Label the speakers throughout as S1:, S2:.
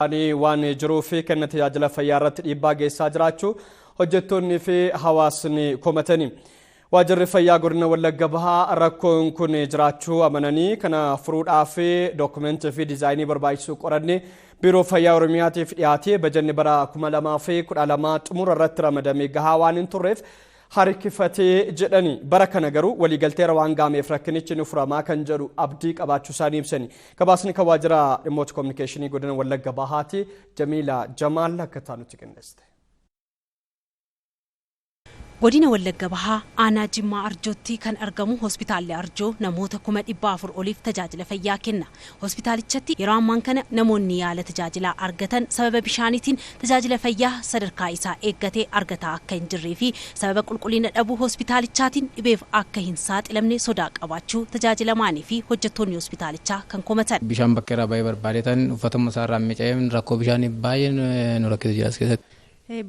S1: Waan jiruuf kenna tajaajila fayyaa irratti dhiibbaa geessaa jiraachuu hojjettoonnii fi hawaasni komatani. Waajjirri fayyaa godina Wallagga Bahaa rakkoon kun jiraachuu amananii kana furuudhaaf dookumentii fi diizaayinii barbaachisu qoranne Biiroo Fayyaa Oromiyaatiif dhiyaatee bajanni bara 2012 xumura irratti ramadamee gahaa waan hin turreef harkifatee jedhani. Bara kana garuu waliigalteera waan gaameef rakkinichi ni furamaa kan jedhu abdii qabaachuu isaanii ibsani. Gabaasni kan waajjira dhimmoota kominikeeshinii godina Wallagga Bahaati Jamiila Jamaal akka taanutti qindeessite.
S2: Godina Wallagga Bahaa aanaa Jimmaa Arjootti kan argamu hospitaalli Arjoo namoota 400,000 oliif tajaajila fayyaa kenna. Hospitaalichatti yeroo ammaan kana namoonni yaala tajaajilaa argatan sababa bishaaniitiin tajaajila fayyaa sadarkaa isaa eeggatee argataa akka hin jirree fi sababa qulqullina dhabuu hospitaalichaatiin dhibeef akka hin saaxilamne sodaa qabaachuu tajaajilamaanii fi hojjettoonni hospitaalichaa kan komatan.
S3: Bishaan bakka irraa baay'ee barbaadetan uffatuma isaarraa miica'ee rakkoo bishaanii baay'ee nu rakkisa jira as keessatti.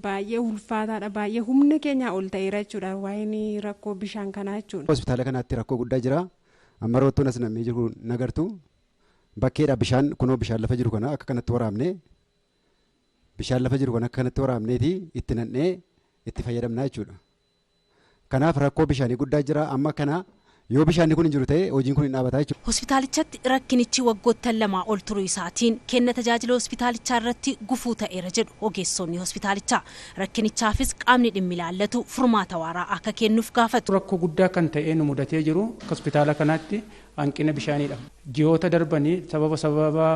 S4: Baay'ee ulfaataadha, baay'ee humna keenyaa ol ta'eera jechuudha waa'een rakkoo bishaan kanaa jechuudha.
S5: Hospitaala kanaatti rakkoo guddaa jira. Amma roottoon as nam'ee jiru nagartu bakkeedha bishaan kunoo bishaan lafa jiru kana akka kanatti waraabne bishaan lafa jiru kana akka kanatti waraabneeti itti nannee itti fayyadamna jechuudha. Kanaaf rakkoo bishaanii guddaa jira. Amma kana yoo bishaanni kun hin jiru ta'e hojiin kun hin dhaabataa jechuudha.
S2: Hospitaalichatti rakkinichi waggoottan lamaa ol turuu isaatiin kenna tajaajila hospitaalichaa irratti gufuu ta'eera jedhu ogeessonni hospitaalichaa. Rakkinichaafis qaamni dhimmi ilaallatu furmaata waaraa akka kennuuf gaafatu.
S6: Rakkoo guddaa kan ta'ee nu mudatee jiru hospitaala kanaatti hanqina bishaaniidha. Ji'oota darbanii sababa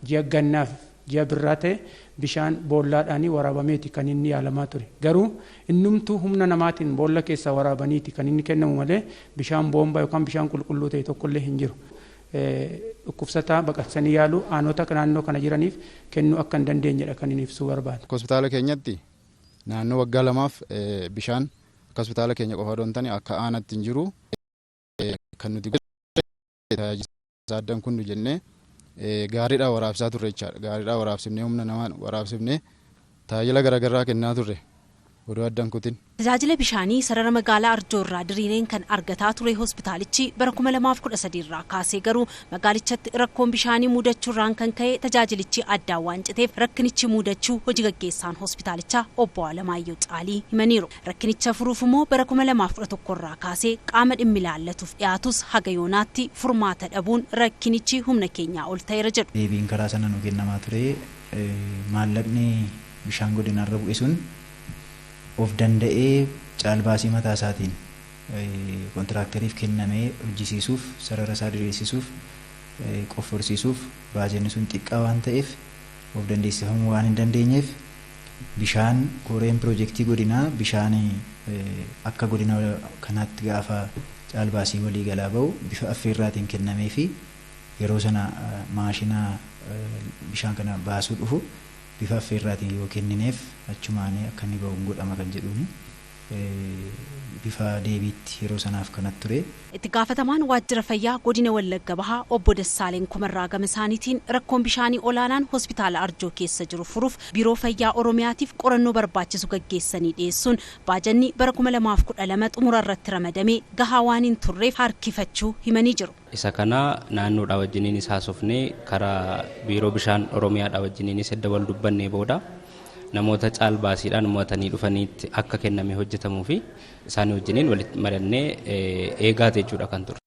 S6: ji'a gannaaf ji'a birraa ta'e bishaan boollaadhaan waraabameeti kan inni yaalamaa ture. Garuu innumtuu humna namaatiin boolla keessaa waraabaniiti kan inni kennamu malee bishaan boombaa yookaan bishaan qulqulluu ta'e tokkollee hin jiru. Dhukkubsataa baqaqsanii yaaluu aanota naannoo kana jiraniif kennuu akka hin dandeenyedha kan inni ibsuu barbaadu.
S7: Hospitaala keenyatti naannoo waggaa lamaaf bishaan akka hospitaala keenya qofa osoo hin taane akka aanaatti hin jiru. Kan nuti tajaajila kun jennee gaariidhaan waraabsaa turre jechaadha. Gaariidhaan waraabsifnee humna namaan waraabsifnee tajaajila garaagaraa kennaa turre odoo addaan kutin.
S2: Tajaajila bishaanii sarara magaalaa Arjoo irraa diriireen kan argataa ture hospitaalichi bara 2013 irraa kaasee garuu magaalichatti rakkoon bishaanii mudachuurraan kan ka'e tajaajilichi addaan waan citeef rakkinichi mudachuu hojii gaggeessaan hospitaalichaa obbo Alamaayyoo Caalii himaniiru. Rakkinicha furuuf immoo bara 2011 irraa kaasee qaama dhimmi ilaallatuuf dhiyaatus haga yoonaatti furmaata dhabuun rakkinichi humna keenyaa ol ta'eera jedhu.
S8: Deebiin karaa sana nu kennamaa ture maallaqni bishaan godinarra bu'e sun of danda'ee caalbaasii mataa isaatiin kontiraakteriif kennamee hojjisiisuuf sarara isaa diriirsisuuf qofforsiisuuf baajenni sun xiqqaa waan ta'eef of dandeessifamuu waan hin dandeenyeef bishaan koreen piroojeektii godinaa bishaan akka godina kanaatti gaafa caalbaasii waliigalaa ba'u bifa affeerraatiin kennamee fi yeroo sana maashina bishaan kana baasuu dhufu bifa affeerraatiin yoo kennineef achumaanii akka inni ba'u godhama kan jedhuuni bifa deebiitti yeroo sanaaf kanatti ture.
S2: Itti gaafatamaan waajjira fayyaa godina Wallagga Bahaa obbo Dassaaleen Kumarraa gama isaaniitiin rakkoon bishaanii olaanaan hospitaala Arjoo keessa jiru furuuf biiroo fayyaa Oromiyaatiif qorannoo barbaachisu gaggeessanii dhiyeessuun baajanni bara 2012 xumura irratti ramadamee gahaa waan hin turreef harkifachuu himanii jiru.
S9: Isa kana naannoodhaa wajjiniinis haasofnee karaa biiroo bishaan Oromiyaadhaa wajjiniinis edda wal dubbannee booda namoota caalbaasiidhaan mo'atanii dhufaniitti akka kenname hojjetamuu fi isaanii wajjiniin walitti mari'annee eegaate jechuudha kan ture.